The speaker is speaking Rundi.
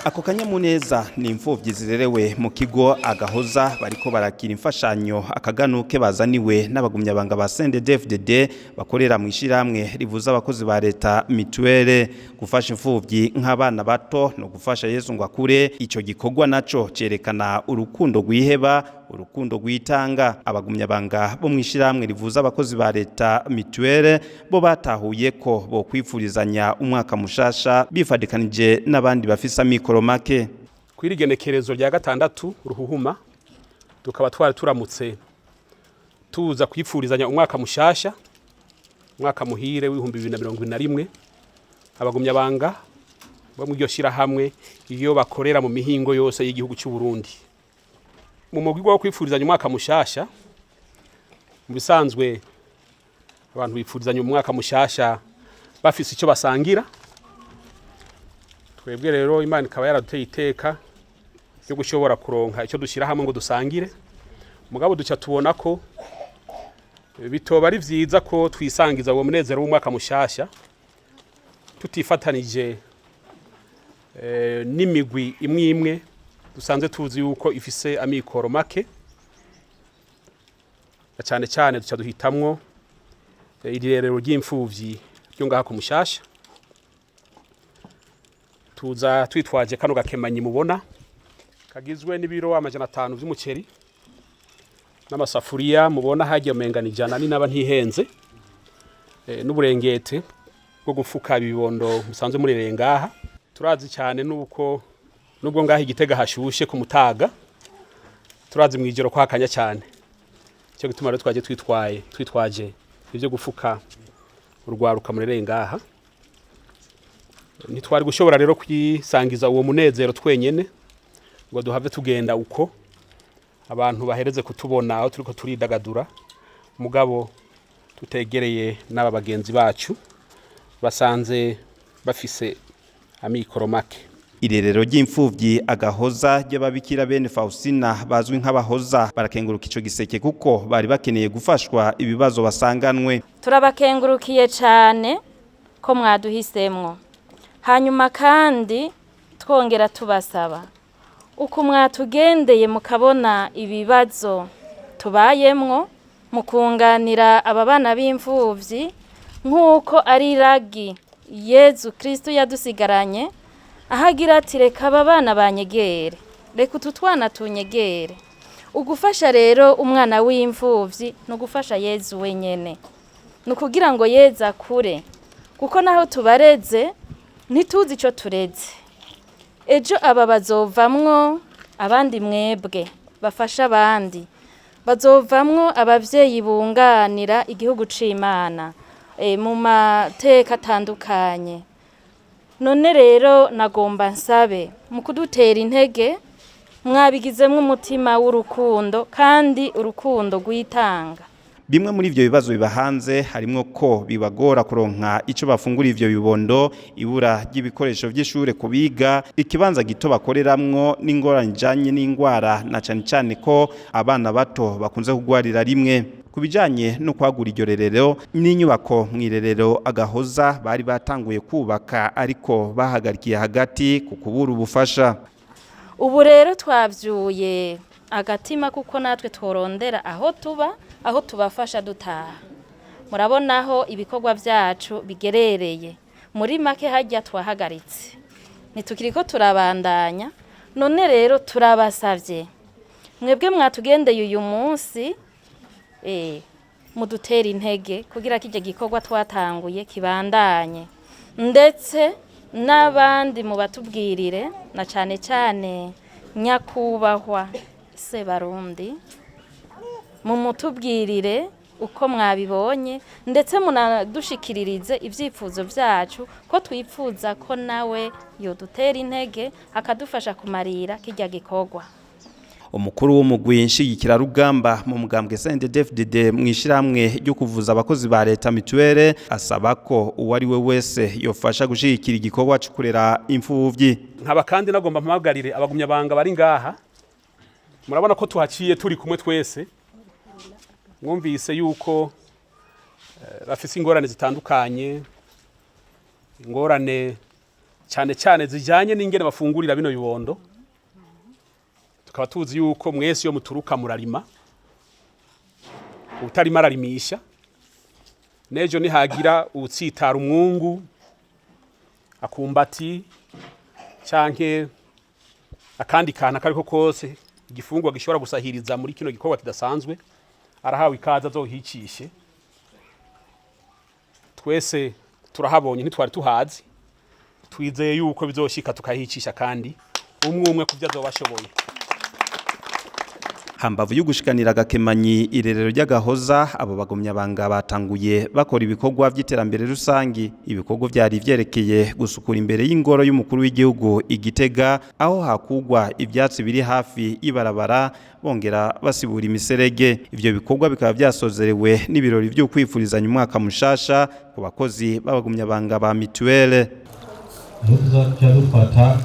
Ako kanyamuneza ni imfuvyi zirerewe mu kigo Agahoza bariko barakira imfashanyo akaganuke bazaniwe n'abagumyabanga ba CNDD-FDD bakorera mu ishirahamwe rivuza abakozi ba leta, mutuelle. Gufasha imfuvyi nk'abana bato no gufasha Yesu ngo akure. Ico gikorwa naco cerekana urukundo rwiheba, urukundo rwitanga. Abagumyabanga bo mu ishirahamwe rivuza abakozi ba leta, mutuelle, bo batahuye ko bo kwifurizanya umwaka mushasha bifadikanije n'abandi bafise amikoro make. Kw'irigenekerezo rya 6 Ruhuhuma tukaba twari turamutse tuza kwifurizanya umwaka mushasha, umwaka muhire w'2021. Abagumyabanga bo mu iryo shirahamwe iyo bakorera mu mihingo yose y'igihugu cy'u Burundi mu mugwi wo kwifurizanya umwaka mushasha. Mu bisanzwe abantu bifurizanya umwaka mushasha bafise icyo basangira. Twebwe rero Imana ikaba yaraduteye iteka ryo gushobora kuronka icyo dushyira hamwe ngo dusangire, mugabo duca tubona ko bitoba ari vyiza ko twisangiza uwo munezero w'umwaka mushasha tutifatanije n'imigwi imwe imwe dusanzwe tuzi yuko ifise amikoro make. Na cyane cyane duca duhitamwo irerero ry'imfuvyi ryo ngaha ku Mushasha. Tuza twitwaje kano gakemanyi mubona kagizwe n'ibiro 500 vy'umuceri n'amasafuriya mubona hagiye umenga 100 ni naba ntihenze, n'uburengete bwo gufuka ibibondo musanzwe murereye ngaha. Turazi cyane nuko nubwo ngaha Igitega hashushe ku mutaga, turazi mwijoro ko hakanya cyane. Cyo gituma rero twaje twitwaje ibyo gufuka urwaruka murereye ngaha. Ntitwari gushobora rero kwisangiza uwo munezero twenyene ngo duhave tugenda uko abantu bahereze kutubona aho turiko turidagadura, mugabo tutegereye n'aba bagenzi bacu basanze bafise amikoro make. Irerero ry'imfuvyi Agahoza ry'ababikira bene Faustina bazwi nk'abahoza barakenguruka ico giseke kuko bari bakeneye gufashwa ibibazo basanganwe. Turabakengurukiye cyane ko mwaduhisemwo, hanyuma kandi twongera tubasaba uko mwatugendeye mukabona ibibazo tubayemwo, mukunganira aba bana b'imfuvyi nk'uko ari iragi Yezu Kristu yadusigaranye, aho agira ati: "Reka aba bana banyegere, reka utu twana tunyegere." Ugufasha rero umwana w'imfuvyi ni ugufasha Yezu wenyene, ni ukugira ngo Yezu akure, kuko naho tubareze ntituzi icyo tureze. Ejo aba bazovamwo abandi, mwebwe bafasha abandi, bazovamwo abavyeyi bunganira igihugu c'Imana mu mateka atandukanye. None rero nagomba nsabe mu kudutera intege, mwabigizemwo umutima w'urukundo kandi urukundo rwitanga. Bimwe muri ivyo bibazo bibahanze harimwo ko bibagora kuronka ico bafungura ivyo bibondo, ibura ry'ibikoresho vy'ishure kubiga, ikibanza gito bakoreramwo, n'ingorane ijanye n'ingwara, na cane cane ko abana bato bakunze kugwarira rimwe. Ku bijanye no kwagura iryo rerero n'inyubako mw'irerero Agahoza bari batanguye kubaka ariko bahagarikiye hagati ku kubura ubufasha. Ubu rero twavyuye agatima kuko natwe tworondera aho tuba, aho tubafasha dutaha. Murabona aho ibikorwa vyacu bigerereye. Muri make hajya twahagaritse, ntitukiriko turabandanya. None rero turabasavye mwebwe mwatugendeye uyu munsi, mudutere intege kugira kirya gikorwa twatanguye kibandanye, ndetse n'abandi mubatubwirire, na cane cane nyakubahwa Sebarundi, mumutubwirire uko mwabibonye, ndetse munadushikiririze ibyifuzo byacu ko twifuza ko nawe yodutera intege akadufasha kumarira kirya gikorwa. Umukuru w'umugwi nshigikirarugamba mu mugambwe CNDD-FDD mw'ishirahamwe ryo kuvuza abakozi ba leta, mutuelle, asaba ko uwo ari we wese yofasha gushigikira igikorwa co kurera imfuvyi. Nkaba kandi nagomba mpamagarire abagumyabanga bari ngaha. Murabona ko tuhaciye turi kumwe twese. Mwumvise yuko bafise ingorane zitandukanye, ingorane Cyane cyane zijyanye n'ingene bafungurira bino bibondo. Tukaba tuzi yuko mwese iyo muturuka murarima, utarima ararimisha. N'ejo nihagira utsitara umwungu, akumbati canke akandi kantu akariko kose, igifungwa gishobora gusahiriza muri kino gikorwa kidasanzwe, arahawe ikaze azohicishe. Twese turahabonye, ntitwari tuhazi. Twizeye yuko bizoshika tukahicisha, kandi umwe umwe kuvyo azoba ashoboye. Hambavu y'ugushikanira agakemanyi irerero ry'Agahoza, abo bagumyabanga batanguye bakora ibikorwa vy'iterambere rusangi. Ibikorwa vyari vyerekeye gusukura imbere y'ingoro y'umukuru w'igihugu Igitega, aho hakugwa ivyatsi biri hafi y'ibarabara, bongera basibura imiserege. Ivyo bikorwa bikaba vyasozerewe n'ibirori vyo kwifurizanya umwaka mushasha ku bakozi b'abagumyabanga ba mituwele. Aho tuzaca dufata.